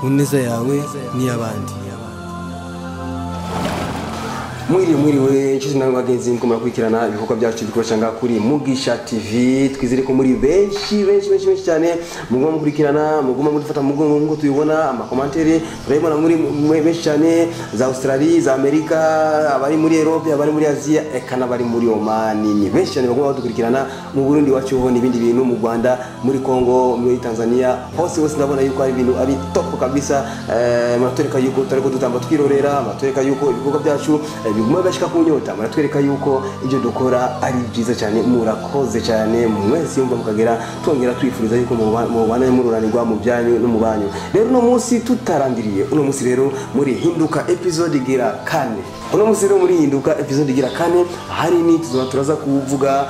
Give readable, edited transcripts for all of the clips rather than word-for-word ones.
Ku neza yawe n'iy'abandi. Mwiriwe, mwiriwe nshuti nawe bagenzi, mko murakurikirana ibikorwa byacu bikoresha ngaha kuri Mugisha TV. Twizere ko muri benshi benshi benshi benshi cyane muguma mukurikirana, muguma mudufata mu mugongo nk'uko tubibona. Ama commentaires turayibona muri benshi cyane, za Australia, za Amerika, abari muri Europe, abari muri Asia, eka n'abari muri Oman. Ni benshi cyane baguma badukurikirana. Mu Burundi wacu ho n'ibindi bintu, mu Rwanda, muri Congo, muri Tanzania, hose hose ndabona yuko ari ibintu ari top kabisa. Muratwereka yuko tutariko dutamba twirorera, muratwereka yuko ibikorwa byacu biguma bashika ku nyota, muratwereka yuko ibyo dukora ari byiza cyane. Murakoze cyane mwese yumva mukagera. Twongera twifuriza yuko mubana mururanirwa mu byanyu no mu banyu. Rero uno munsi tutarandiriye, uno munsi rero muri Hinduka episode igira kane, uno munsi rero muri Hinduka episode igira kane, hanini tuzoba turaza kuvuga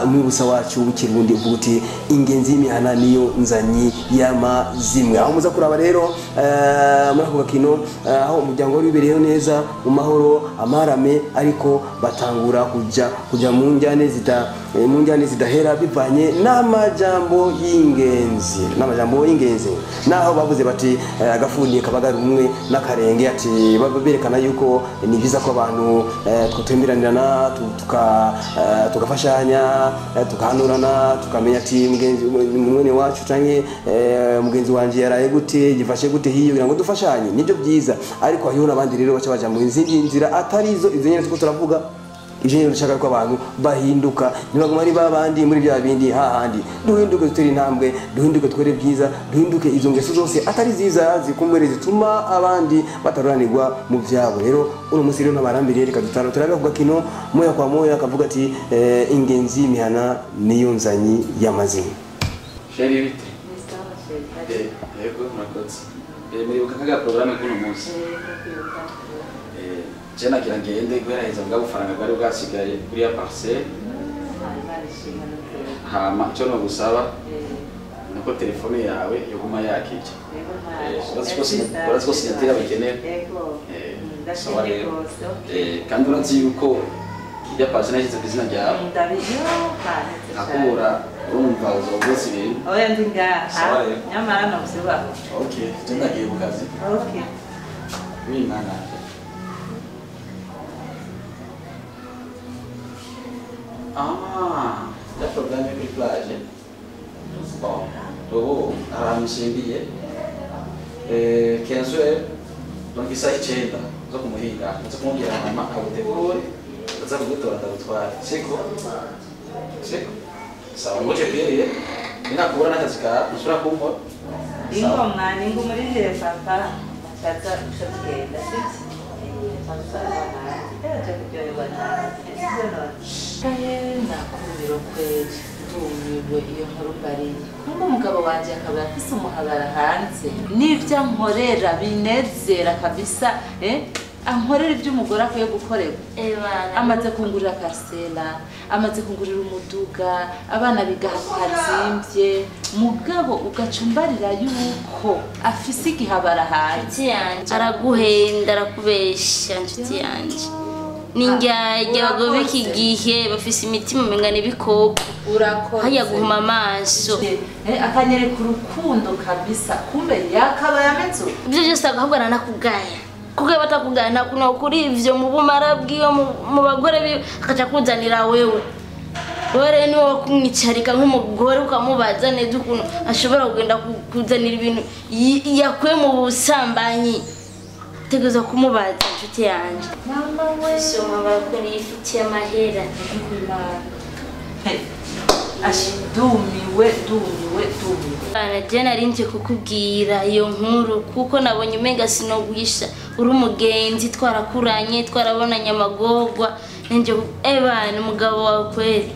umwibutsa wacu w'ikirundi uvuga uti: "Ingenzi y'imihana niyo nzanyi y'amazimwe." Aho muza kuraba rero muri ako gakino aho umuryango wari wibereyeho neza mu mahoro amarame, ariko batangura kuja mu njyane zidahera bivanye n'amajambo y'ingenzi, n'amajambo y'ingenzi. Naho bavuze bati agafundi kabagara umwe n'akarenge, ati berekana yuko ni byiza ko abantu twatwemeranirana, tugafashanya, tugahanurana, tukamenya ati mugenzi mwene wacu canke mugenzi wanje yaraye gute, gifashe gute hiyo, kugira ngo dufashanye, nibyo byiza. Ariko hariho n'abandi rero baca baja mu zindi nzira atari izo izo nyene turiko turavuga. Ivyo nyene dushaka ko abantu bahinduka, ntibaguma ari babandi muri bya bindi hahandi. Duhinduke, dutere intambwe, duhinduke, twere byiza, duhinduke izo ngeso zose atari ziza zikumbere zituma abandi bataruranirwa mu byabo. Rero uno munsi rero ntabarambiriye, reka dutara turabe ku gakino moya kwa moya kavuga ati ingenzi y'imihana niyo nzanyi y'amazina. Chérie, bite? Yego, murakoze. Muribuka kaga programme kuno munsi? Je nagira ngende guheraheza bwa bufaranga bwari bwasigaye kuri ya parcelle. Hama icyo nogusaba nuko telefone yawe yoguma yakije. Urazi ko signature bakenera. Sawa rero. Kandi urazi yuko irya parcelle nashyize ku izina ryawe. Nakubura urumva uzovuza ibintu. Oya, ndi ngaha. Sawa rero. Nyamara ntusibaho. Okay, je ndagiye ku kazi. Okay. Oui, mwana. Ah, ya programme kuri plage. Bon, ubu ahantu nsimbiye. 15, donc isaha 9 zo kumuhinga, nza kumubwira mama agutegure, ndaza kugutora ndagutwara. Siko? Siko? Sawa, ngoje kwiriye. Ninakubura n'akazi kawe, ntushobora kumpora. Ingoma ningo umurindire papa acaza uca tugenda, sibyo? Aja kuryoherwa nawe, sibyo none? Nakubiro kweri, ndumiwe iyo nkuru mbariye. Kumbe umugabo wanje akaba afise umuhabara hanze, n'ivyo ankorera binezera kabisa. Ankorera ibyo umugore akwiye gukorerwa. Ebana. Amaze kungurira parcelle, amaze kungurira umuduga, abana biga hazimvye, mugabo ugacumbarira yuko afise igihabara hanze. Nshuti yanje, araguhenda, arakubesha nshuti yanje. Ni indyarya abagabo b'iki gihe, bafise imitima umenga n'ibikoko. Urakoze. Hajya guhuma amaso. Akanyereka urukundo kabisa, kumbe yakabaye ameze uko. Ibyo byose ahubwo aranakugaya. Kuko iyo batakugaya nta kuntu kuri ivyo mu bumara bw'iyo mu bagore biwe akaca akuzanira wewe. Wewe rero niwe kumwicarika nk'umugore ukamubaza neza ukuntu ashobora kugenda kuzanira ibintu yakuye mu busambanyi. Utegerezwa kumubaza nshuti yanje. Mama we. Si umubara ko yifitiye amahera. Ashi, ndumiwe, ndumiwe, ndumiwe. Bana, je nari nje kukubwira iyo nkuru kuko nabonye umenga sinogwisha, uri umugenzi, twarakuranye, twarabonanye amagorwa. Nanje ebana umugabo wawe kweri,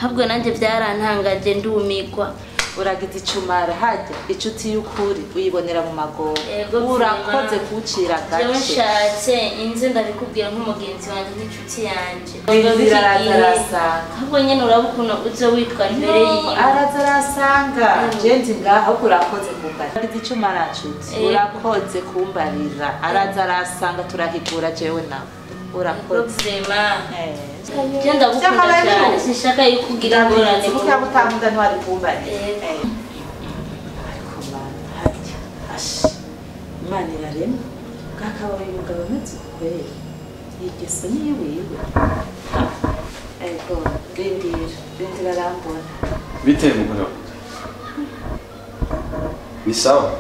ahubwo nanjye byarantangaje, ndumigwa. Uragize icumara hajya, inshuti y'ukuri uyibonera mu magorwa. Yego, Urakoze Zima. kuwucira Jewe agace. nshatse inze ndabikubwira nk'umugenzi wanjye, nk'inshuti yanje. Inzira araza arasanga. Ahubwo nyene uraba ukuntu uzo witwara imbere yiwe. Araza arasanga. Je nzi ngaha, ahubwo urakoze kumbarira. Uragize icumara nshuti, urakoze kumbarira. Araza arasanga, turahigura jewe nawe. Urakoze. Zima, je ndagukunda cyane, sinshaka yuko ugira ingorane. Kuko utankunda ntiwari kumbarira. Yego. Ariko mana, harya ashi. Imana irarema bwakabaye umugabo ameze ukweri igeso niyo wiwe. Ego rindira arambona. Bite mugabo? Ni sawa?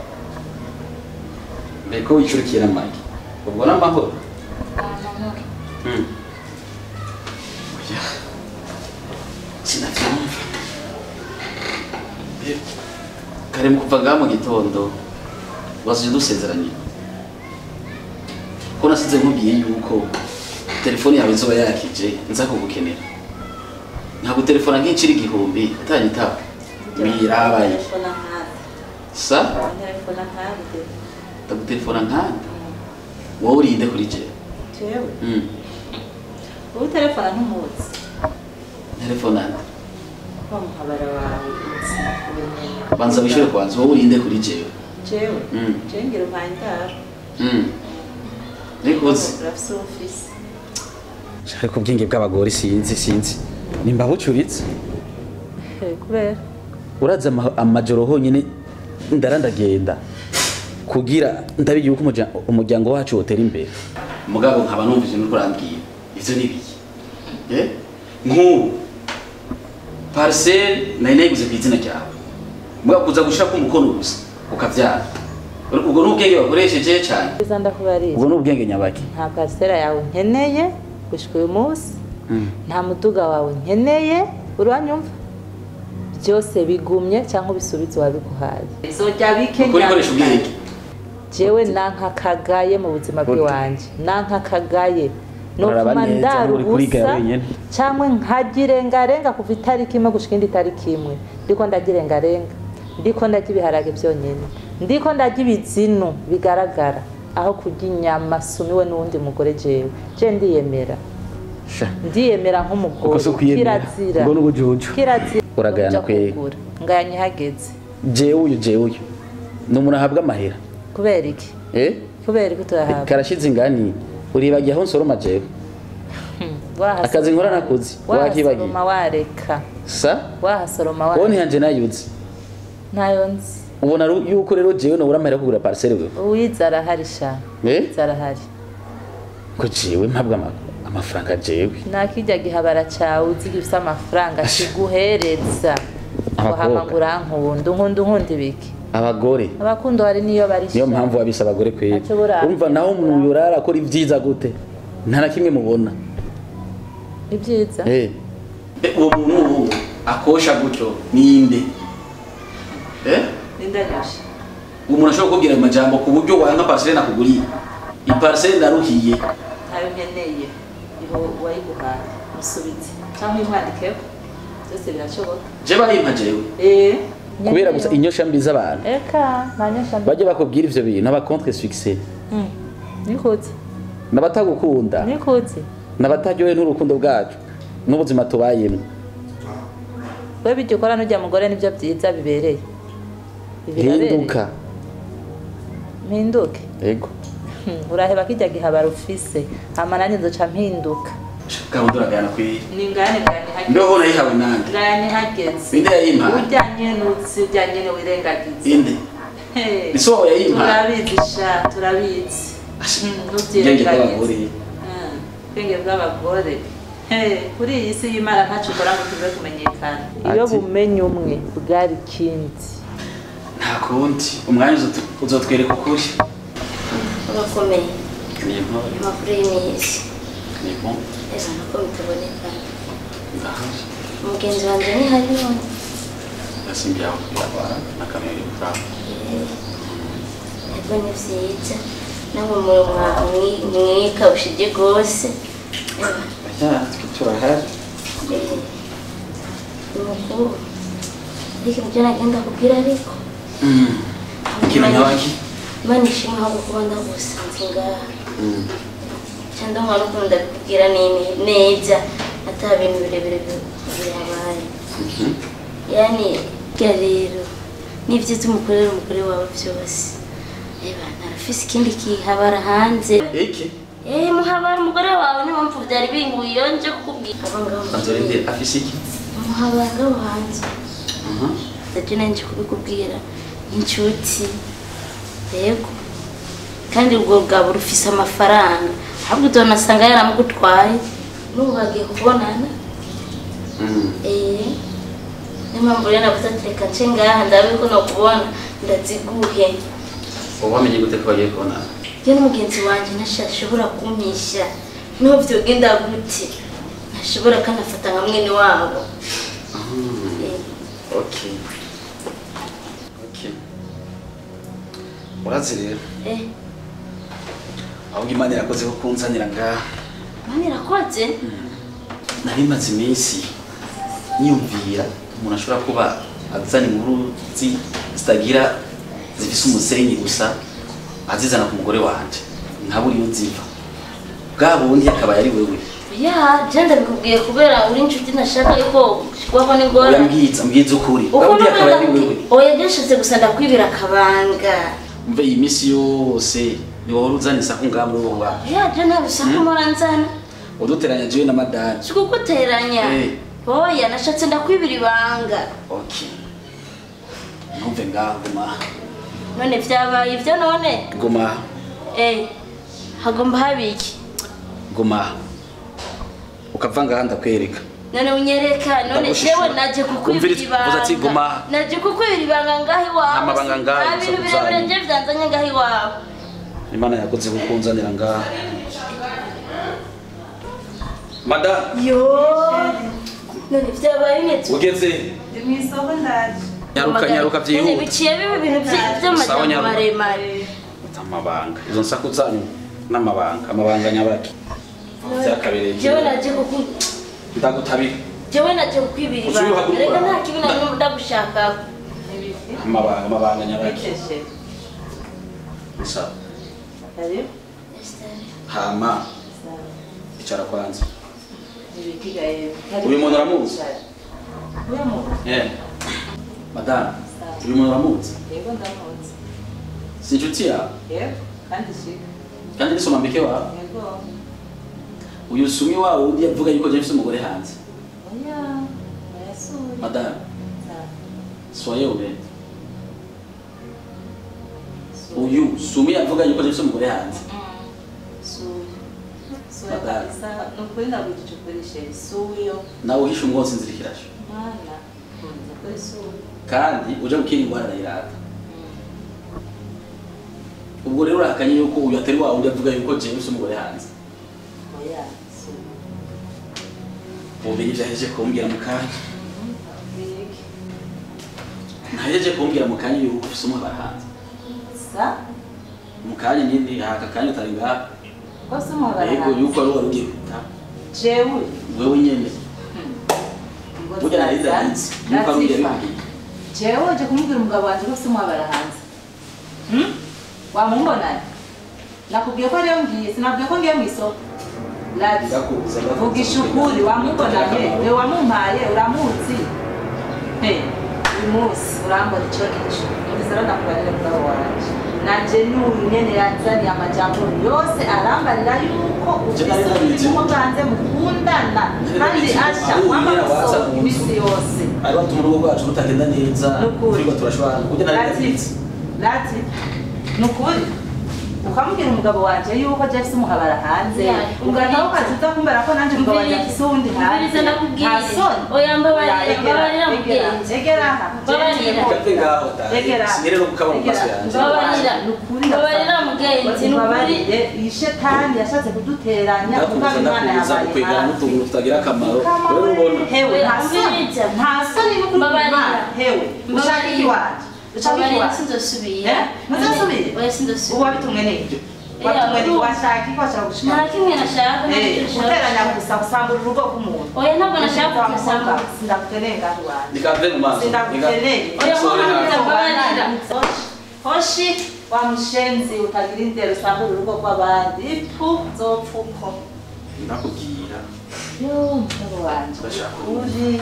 Mbeko wicurikiye na Mike. Ubwo n'amahoro? Amahoro. Oya. Sinavyumva. Kare mu kuva ngaha mu gitondo wasije dusezeranye. Ko nasize nkubwiye yuko telefone yawe izoba yakije nza kugukenera. Ntabwo telefone nk'incira 1000 utanyitaba. Birabaye. Sa? Telefone nkande. Ndagutelefona nkande. Wowe urinde kuri je. Jewe. Ubu telefone ntumuzi. Telefone nde? Wa muhabara wawe uzi ubunyene. Banza wishure kwanza wowe urinde kuri jewe. Jewe. Jewe ngira umpandaro. Nikuzi. Urafise office. Ariko ubwenge bw'abagore sinzi. Nimba bucuritse. Kubera uraza amajoro honyine ndarandagenda kugira ndabiye uko umuryango wacu wotera imbere. Mugabo nkaba numvise nuko urambwiye. Ivyo ni biki? Nk'ubu parcelle nari nayiguze ku izina ryawe. Mugabo kuza gushira ku mukono gusa ukavyara. Ubwo n'ubwenge bakoresheje cyane. Ubwo n'ubwenge nyabaki. Nta parcelle yawe nkeneye gushika uyu munsi. Nta muduga wawe nkeneye uranyumva? Byose bigumye cyangwa bisubizo wabiguhaye. Izojya bike nyabaki. Jewe nanka kagaye mu buzima bw'iwanje. Nanka kagaye. Nofuma ndarubusa cyangwa nkagirengarenga kuva itariki imwe gushika indi tariki imwe. Ndiko ndagirengarenga. Ndiko ndarya ibiharage byonyene. Ndiko ndarya ibizinu bigaragara aho kurya inyama sumiwe n'uwundi mugore jewe. Je ndiyemera. Ndiyemera nk'umugore. Kirazira. Ngo n'ubujuju. Kirazira. Uragayana kwega. Ngayanye hageze. Jewe uyu. Ni umuntu ahabwa amahera. Kubera iki? Kubera iki turahabwa? Karashize ingani uribagiye aho nsoroma jewe. Akazi nkora nakuzi. Wakibagiye. Wahasoroma wareka. Sa? Wahasoroma wareka. Konti yanje nayuzi. Ntayo nzi. Ubona yuko rero jewe no uramahera kugura parcelle wewe. Uwiza arahari sha. Uwiza arahari. Ko jewe mpabwa amafaranga jewe. Nakijya gihabara cawe uzi gifise amafaranga kiguhereza. Wahamagura nkunda nkunda ibiki. Abagore abakundo hari niyo bari. Niyo mpamvu wabisa abagore kweli. Urumva naho umuntu yorara akora ivyiza gute nta na kimwe mubona ibyiza. Uwo muntu akosha gutyo ninde? Nindanyosha. Uwo muntu ashobora kubwira amajambo ku buryo wanka parcelle nakuguriye. Iparcelle ndaruhiye. Ntayo nkeneye. Iho wayiguhaye musubize cyangwa imwandikeko byose birashoboka. Je barimpa jewe. Kubera gusa inyosha mbi z'abantu. Eka nta mbi. Bajye bakubwira ivyo bintu aba contre succès. Nikuze. Nabatagukunda. Nikuze. Nabataryohe n'urukundo bwacu n'ubuzima tubayemo. We bijye ukora n'ujya mugore nibyo byiza bibereye. Hinduka. Mpinduke. Yego. Uraheba kijya gihabara ufise. Hama nanjye nzoca mpinduka. Gahunda uragana kwi. Ni ngane hageze. Ndoho nayihawe nande. Ngane hageze. Inde yayimpa. Ujyanye n'utsi ujyanye ne wirengagiza. Inde. Niso wawe yayimpa. Turabizi sha, turabizi. Nubyirengagiza. Ubwenge bw'abagore. Kuri iyi si y'Imana ntaco ukora ngo tuve kumenyekana. Iyo bumenye umwe bwari kindi. Nta kundi umwanya uzotwereka ukuri. Urakomeye. Ni impore. Amakuru y'imisi. Ni bon. Eza nako bitaboneka. Umugenzi wanje ni hari none. Nasimbiye aho kwirabara nakamera imfura. Ego ni vyiza. Namwe mwikawushije gose. Ya, turahari. Mukuru. Ariko ibyo nagenda kubwira ariko. Ikintu nyabaki. Imana ishimwe aho kuba ndagusanze ngaha. Cyangwa nkora ukuntu ndabikubwira neza ata bintu birebire birabaye. Yani rero nibyiza umukorera umugore wawe byose. Eba narafise ikindi kihabara hanze. Iki? Muhabara umugore wawe niyo mpamvu byari binguye nje kukubwira. Nzorinde afise iki? Muhabara ngaho hanze. Ndaje nanje kubikubwira inshuti. Yego. Kandi ubwo rugabo rufise amafaranga. Ahubwo uzonasanga yaramugutwaye. N'ubu bagiye kubonana. Niyo mpamvu rero navuze ati reka nce ngaha ndabe ko nokubona ndaziguhe. Ubu wamenye gute ko bagiye kubonana? Njye n'umugenzi wanje ntashobora kumpisha. Niho vyogenda gute? Ntashobora kandi afata nka mwene wabo. Okay. Okay. Urazi rero. Ahubwo Imana irakoze ko kunzanira ngaha. Imana irakoze? Nari maze iminsi niyumvira umuntu ashobora kuba azana inkuru zitagira zifise umusenyi gusa azizana ku mugore wanje nkabura iyo ziva. Bwa bundi akaba yari wewe. Ya, je ndabikubwiye kubera uri inshuti nashaka yuko ushikwaho n'ingorane. Oya mbwiza ukuri. Bwa bundi akaba yari wewe. Oya byashitse gusa ndakwibira akabanga. Umve iyi minsi yose ni wowe uzana isaku ngaha muri ubu bwawe. Ya, je nta rusaku mpora nzana. Uduteranya jewe na madani. Sikuguteranya. Oya nashatse ndakwibira ibanga. Okay. Numve ngaha guma. None vyabaye ivyo none? Guma. Hagomba habiki. Guma. Ukava ngaha ndakwereka. None unyereka none jewe naje kukwibira ibanga. Uzi guma. Naje kukwibira ibanga ngahi wawe. Amabanga ngahi. Ibintu birebire nje vyanzanye ngahi wawe. Imana yakoze kukunzanira ngaha. Mada. Yo. None vyabaye neza. Ugeze. Ndi mwisoko ndaje. Nyaruka nyaruka byihuse. Biciye bibe ibintu by'amajambo maremare. Amabanga. Izo nsaku zanyu n'amabanga, amabanga nyabaki. Byakabereye. Jewe naje kuku ndagutabira. Jewe naje kukwibira ibanga. Reka nta kibi na ndagushaka. Amabanga, amabanga nyabaki. Musa. Hama. Icara kwanza. Uyu muntu uramuzi? Uyu muntu? Madame, uyu muntu uramuzi? Yego ndamuzi. Si inshuti yawe? Yego, kandi shika. Kandi nisoma mbeke wawe? Yego. Uyu sumi wawe undi yavuga yuko je mfise umugore hanze. Oya, oya. Madame, soyez honnête. Uyu sumi yavuga yuko je mfise umugore hanze. Suyu. Madame, nukuri ndagujije ukoreshe suyo. Nawe uhisha umwotsi inzira ikirashe. Mana, nukuri suyo. Kandi uje gukira ingwara ndayirata. Ubwo rero urakanye yuko uyu atari wawe undi avuga yuko je mfise umugore hanze. Oya, suyo. Ubumenyi byaheje kumbwira mu kanya. Naheje kumbwira mu kanya yuko ufise umugore hanze. Sa? Mu kanya nyine haka kanya utari ngaha. Ko se umugore hanze? Yego yuko ari wari ugiye kwita. Jewe? Wewe nyene. Burya nari ndabizi yuko ari ugiye kubwira. Jewe uje kumubwira umugabo wanje ko ufise umugore hanze. Wamumbonanye? Nakubwiye ko ariyo ngiye, sinabwiye ko ngiye mw'isoko. Lati, vugisha ukuri, wamumbonanye, we wamumpaye, uramuzi. Uyu munsi urambona ico nico. Numvise rero ndakubarira mugabo wanje. Nanje n'uyu nyene yanzaniye amajambo yose arambarira yuko ufise undi mukobwa hanze mukundana. Kandi asha wamamusohoka imisi yose. Ari batuma urugo rwacu rutagenda neza, turiko turashwana. Kuko nari ndabizi. Lati, nukuri ukamubwira umugabo wanje yuko je afise umuhabara hanze ugataho ukaza kumbera ko nanje umugabo wanje afise uwundi hanze. Oya mbabarira, mbabarira mugenzi. Egera aha. Mbabarira. Egera. Sinere no kukabona mu maso yanje. Mbabarira. Mbabarira mugenzi nukuri. Iyi shetani yashatse kuduteranya kuko Imana yabaye. Kwigana n'utuntu tutagira akamaro. Wewe ubona. Hewe nta soni n'ukuri Imana. Hewe ushaka iki wanje? Mbabarira sinzosubira. Muzosubira? Oya sinzosubira. Ubu wabitumwe n'iki? Wabitumwe n'iki? Washaka iki? Washaka gushika? Nta kimwe nashaka. Guteranya gusa gusambura urugo rw'umuntu. Oya ntabwo nashaka gusambura. Sindagukeneye ngaho iwanjye. Nikave mu maso. Sindagukeneye. Oya mbabarira. Hoshi wa mushenzi utagira indero usambura urugo rw'abandi. Ipfu nzopfa uko. Ndakubwira. Yo mugabo wanje. Uri.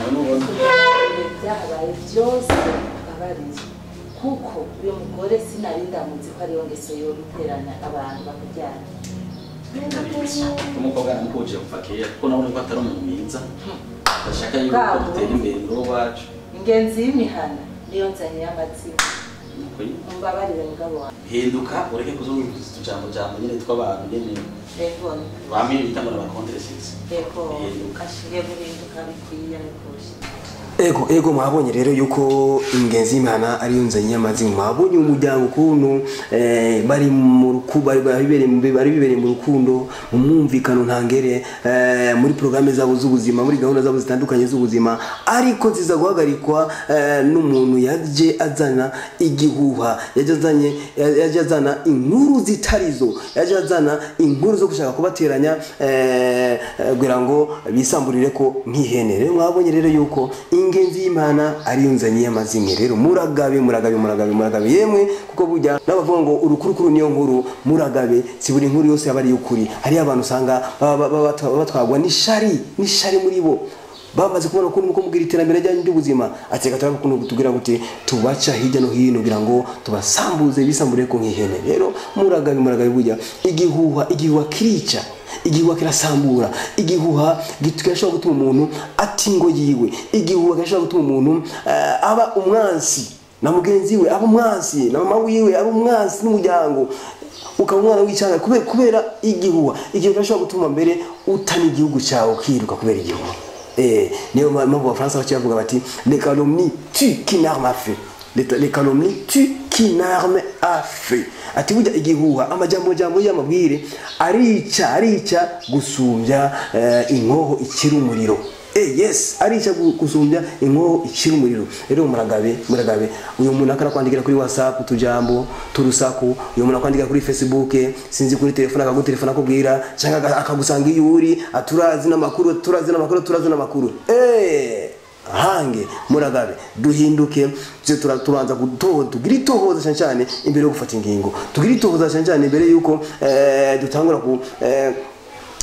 Byahabaye byose mbabarira. Kuko uyu mugore sinari ndamuzi ko ariyo ngeso yo guteranya abantu bakabyara. Umukobwa namukuje kuva kera kuko nabona ko atari umuntu mwiza. Ndashaka yuko dutera imbere mu rugo rwacu. Ingenzi y'imihana niyo nzanye y'amazina. Umbabarire mugabo wawe. Hinduka ureke kuzunguza utujambo jambo nyine tw'abantu nyine. Yego. Bamwe bita ngo n'abakontre sexe. Yego. Hinduka. Ashiye guhinduka bikwiye nukuri. Ego ego mwabonye rero yuko ingenzi y'Imana ariyo nzanye y'amazi. Mwabonye umuryango ukuntu bari mu rukundo, bari bibereye mu rukundo, mu mwumvikano ntangere, muri programme zabo z'ubuzima, muri gahunda zabo zitandukanye z'ubuzima, ariko ziza guhagarikwa n'umuntu yaje azana igihuha, yaje azana inkuru zitarizo, yaje azana inkuru zo gushaka kubateranya kugira ngo bisamburire ko nk'ihene. Rero mwabonye rero yuko ingenzi y'Imana ariyo nzanye y'amazimwe. Rero muragabe muragabe muragabe muragabe yemwe, kuko burya n'abavuga ngo urukurukuru niyo nkuru, muragabe si buri nkuru yose yaba ari ukuri. Hari abantu usanga batwagwa n'ishari, n'ishari muri bo, bamaze kubona ukuntu muko mugira iterambere ryanyu ry'ubuzima, ateka turakuntu kutugira gute tubaca hirya no hino kugira ngo tubasambuze bisambure ko nk'ihene. Rero muragabe muragabe, burya igihuha, igihuha kirica, igihuha kirasambura, igihuha kirashobora gutuma umuntu ati ngo yiwe, igihuha kirashobora gutuma umuntu aba umwansi na mugenzi we, aba umwansi na mama wiwe, aba umwansi n'umuryango, ukaba umwana w'icanga kubera igihuha. Igihuha kirashobora gutuma mbere utana igihugu cyawe ukiruka kubera igihuha. Niyo mpamvu abafaransa baciye bavuga bati les calomnies tuent qu'une arme à feu. Les calomnies tuent qu'une arme à feu. Ati burya igihuha, amajambo jambo y'amabwire arica, arica gusumbya inkoho ikiri umuriro. Yes, arica gusumbya inkoho ikiri umuriro. Rero muragabe muragabe, uyu muntu akarakwandikira kuri WhatsApp utujambo turusaku, uyu muntu akwandikira kuri Facebook, sinzi kuri telefone akagutelefona akubwira cyangwa akagusanga iyo uri, aturazi n'amakuru, turazi n'amakuru, turazi n'amakuru. Hange muragabe, duhinduke, tuze tubanza tugira itohoza cyane cyane imbere yo gufata ingingo, tugira itohoza cyane cyane imbere yuko dutangura ku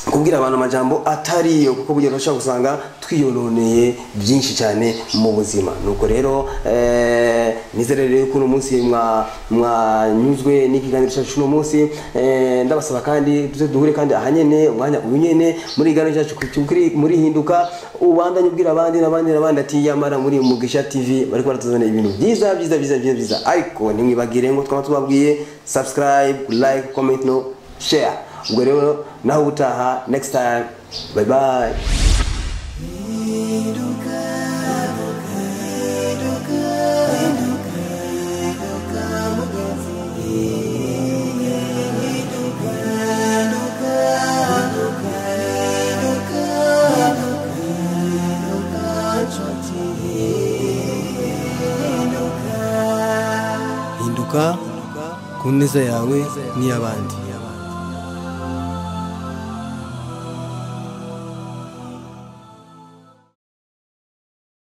kubwira abantu amajambo atariyo, kuko burya urashobora gusanga twiyononeye byinshi cyane mu buzima. Nuko rero nizere rero ko uno munsi mwanyuzwe n'ikiganiro cyacu uno munsi. Ndabasaba kandi tuze duhure kandi ahanyene umwanya uyu nyene muri ikiganiro cyacu kuri muri Hinduka, ubandanye ubwira abandi n'abandi n'abandi ati yamara muri Mugisha TV bariko baratuzanira ibintu byiza byiza byiza byiza byiza. Ariko ntimwibagire ngo twaba tubabwiye subscribe, like, comment no share. Ubwo rero naho ubutaha, next time, bye bye. Hinduka ku neza yawe n'iy'abandi.